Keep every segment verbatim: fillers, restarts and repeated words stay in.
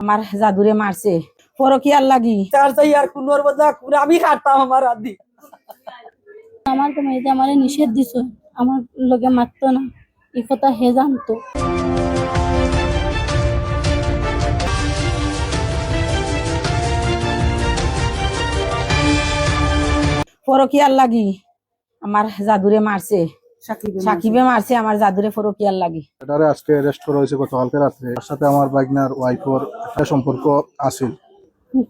আমার জাদুরে মারছে পরকিয়ার লাগি। তার চাই আর কুনর বদলা কুন আমি খাটতাম আমার আদি। আমার তো মেয়েতে আমারে নিষেধ দিছে, আমার লগে মারতো না, এই কথা হে জানতো। পরকিয়ার লাগি আমার জাদুরে মারছে। সাকিবে মারছে। সাকিবে মারছে আমার জাদুরে পরকিয়ার লাগি। এটারে আজকে অ্যারেস্ট করা হয়েছে গতকালকে রাত্রে। তার সাথে আমার ভাগনার ওয়াইফর একটা সম্পর্ক আছিল।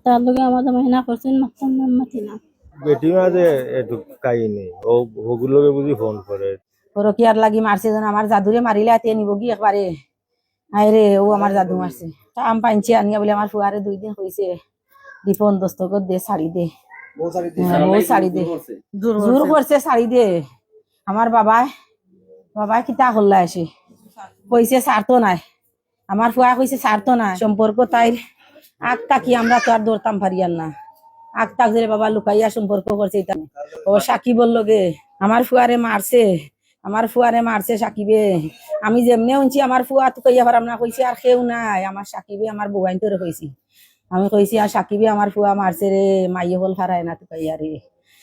তার লগে আমার জামাই না করছেন, মারতাম না, মাতি না। বেটি মাঝে একটু কাহিনী, ও হগুর লগে বুঝি ফোন করে। পরকিয়ার লাগি মারছে যেন আমার জাদুরে মারিলে আতে নিবগি একবারে। আয় রে, ও আমার জাদু মারছে। তা আম পাইনছি আনিয়া বলে আমার ফুয়ারে দুই দিন কইছে, "দীপন দস্তখত দে, ছাড়ি দে।" বউ ছাড়ি দে। হ্যাঁ, বউ ছাড়ি দে। জোর করছে। জোর করছে, ছাড়ি দে। আমার বাবায়, বাবায় কিতা করলা এসে? কইছে ছাড়তো নায়। আমার ফুয়া কইছে ছাড়তো নায়। সম্পর্ক তাইর আগ থাকি আমরা তো আর ধরতাম পারিয়ার না। আগ থাক যে বাবা লুকাইয়া সম্পর্ক করছে এটা। ও সাকিবর লগে আমার ফুয়ারে মারছে। আমার ফুয়ারে মারছে সাকিবে। আমি যেমনে হুনছি আমার ফুয়া তুকাইয়া পারাম না কইছি, আর কেউ নাই, আমার সাকিবে আমার বউয়াইন্তরে কইছি। আমি কইছি, "আর সাকিবে আমার ফুয়া মারছে রে, মাইয়ে হল ফারায় না তুকাইয়া রে।"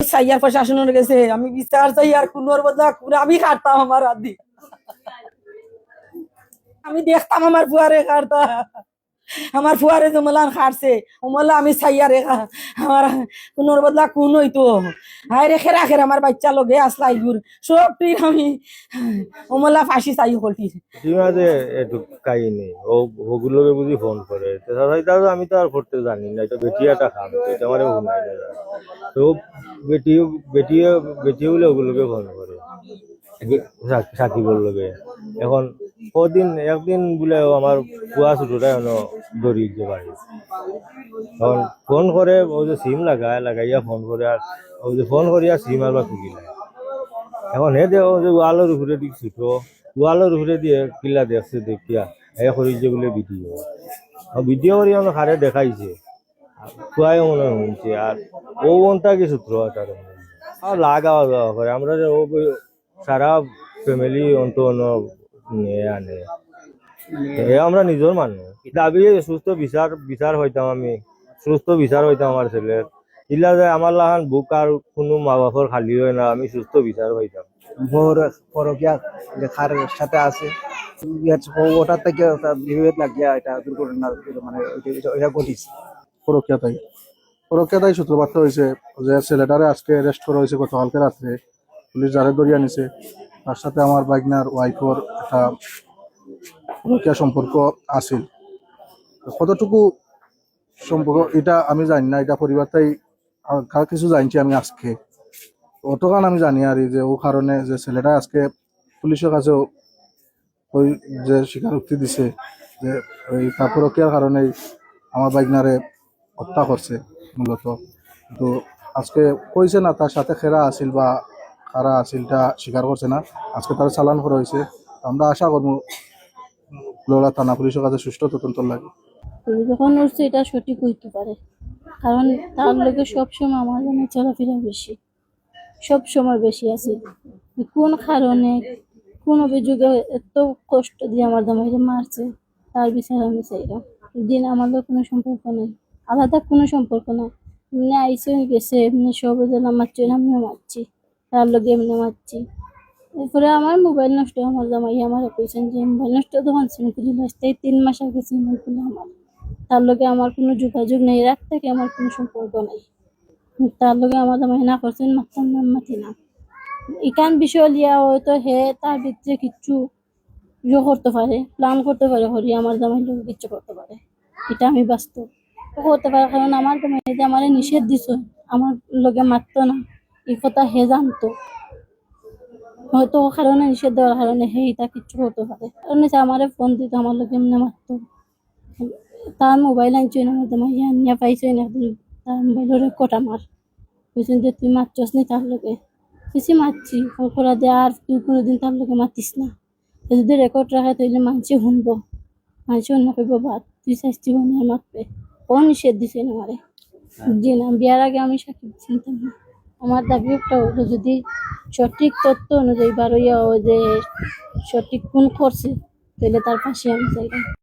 সাইয়ার প্রশাসনের গেছে আমি বিচার চাই, আর কুনর বদলা কুন আমি খাটতাম আমার আদি। আমি দেখতাম আমার ফুয়ারে খাটতা। আমার ফুয়ারে জমলান খাটছে, অমলা আমি চাইয়ারে খা-, আমার কুনর বদলা কুন হইতো। হায় রে, খেরা খেরা আমার বাচ্চা লগে আসলা ইগুর। সব টির আমি অমলা ফাঁসি চাই হকলটির। সীমা যে একটু কাহিনী, ও হগুর লগে বুঝি ফোন করে। তো দাদা, এটা তো আমি তো আর করতে জানি না, এটা বেটি একটা খাম, তো এটা আমারে হুনাই না। তো বেটি, বেটি, বেটি বলে হগুর লগে ফোন করে। সাক-, সাকিবর লগে। এখন কদিন, একদিন বুলে ও আমার ফুয়া ছোটটায় অনো দৌড়ি যে বাড়ি। এখন ফোন করে, ও যে সিম লাগায়, লাগাইয়া ফোন করে, আর ও যে ফোন করিয়া সিম আর বা খুলি না। এখন হে দে, ও যে ওয়ালর উপরে দিক ছুটো, ওয়ালর উপরে দিয়ে কিলা দেখছে দেখিয়া, হে করি যে বুলে ভিডিও। ও ভিডিও করি আমার খারে দেখাইছে। ফুয়ায় মনে হয় হুনছে, আর ও অন্তা কি সূত্র আছে আর। আর লাগা লাগা করে, আমরা যে ও সারা ফ্যামিলি অন্ত অন্য নিয়ে আনে। এ আমরা নিজর মানুষ। দাবি সুস্থ বিচার, বিচার হইতাম আমি, সুস্থ বিচার হইতাম আমার ছেলের। ইলা যে আমার লাখান বুক আর কুনু মা বাপর খালি হয় না, আমি সুস্থ বিচার হইতাম। বউর পরকিয়া যে কার সাথে আছে, ইয়ার ও-, ওটার থেকে ওটা বিভেদ লাগিয়া এটা দুর্ঘটনা মানে ওইটা, ওইটা, ওইটা ঘটিছে। পরকিয়া তাই, পরকিয়া তাই সূত্রপাত হয়েছে যে ছেলেটারে আজকে অ্যারেস্ট করা হয়েছে গতকালকে রাত্রে। পুলিশ যারে ধরিয়া নিছে, তার সাথে আমার ভাগনার ওয়াইফর একটা পরকিয়া সম্পর্ক আছিল। তো কতটুকু সম্পর্ক এটা আমি জানি না, এটা পরিবার তাই আর কার কিছু জানছি আমি আজকে। অতখান আমি জানি আর এই যে ও কারণে যে ছেলেটা আজকে পুলিশের কাছেও ওই যে স্বীকারোক্তি দিছে যে ওই তার পরকিয়ার কারণেই আমার ভাগনারে হত্যা করছে মূলত। তো আজকে কইছে না তার সাথে খেরা আছিল বা কারা আছিল, এটা স্বীকার করছে না। আজকে তার চালান করা হয়েছে। আমরা আশা করবো লরা থানা পুলিশের কাছে সুষ্ঠু তদন্ত লাগে। তো যখন উঠছে এটা সঠিক হইতে পারে, কারণ তার লগে সবসময় আমার জন্য চলাফেরা বেশি, সব সময় বেশি আছে। কোন কারণে, কোন অভিযোগে এত কষ্ট দিয়ে আমার জামাইরে মারছে, তার বিচার আমি চাইলাম। দিন আমার লগে কোনো সম্পর্ক নেই, আলাদা কোনো সম্পর্ক নাই। এমনি আইসে গেছে, এমনি সব জন মারছে, আমিও মারছি, তার লগে এমনি মারছি। এরপরে আমার মোবাইল নষ্ট, আমার জামাই আমার কইছেন যে মোবাইল নষ্ট, তখন সিম খুলি লইছে। এই তিন মাস আগে সিম খুলে আমার, তার লগে আমার কোনো যোগাযোগ নেই, রাত থেকে আমার কোনো সম্পর্ক নাই। তার লগে আমার জামাই না করছেন, মারতাম না, মাতি না। ইখান বিষয় লিয়া হয়তো হে তার ভিতরে কিচ্ছু ইয়ে করতে পারে, প্ল্যান করতে পারে, হরি আমার জামাই লগে কিচ্ছু করতে পারে, এটা আমি বাস্তব। ও করতে পারে, কারণ আমার জামাই যে আমারে নিষেধ দিছে, আমার লগে মারতো না, এই কথা হে জানতো। হয়তো ও কারণে, নিষেধ দেওয়ার কারণে হে এটা কিচ্ছু করতে পারে। কারণ হচ্ছে আমারে ফোন দিত, আমার লগে এমনি মারতো। তার মোবাইল আনছে না, আমার জামাই আনিয়া পাইছে না, একদিন তার মোবাইলও রেকর্ড আমার। কইছেন যে, "তুই মারছস নি তার লগে?" কইছি, "মারছি।" ফোন করা দে, "আর তুই কোনোদিন তার লগে মাতিস না। এ যদি রেকর্ড রাখে, তাইলে মানষে হুনবো, মানষে হুনলে কইবো, 'বাদ, তুই শাস্তি হুনিয়া মারবে।'" ও নিষেধ দিছে না আমারে। জি না, বিয়ার আগে আমি সাকিব চিনতাম না। আমার দাবি একটা হলো, যদি সঠিক তথ্য অনুযায়ী বার হইয়া ও যে সঠিক খুন করছে, তাহলে তার ফাঁসি আমি চাইলাম।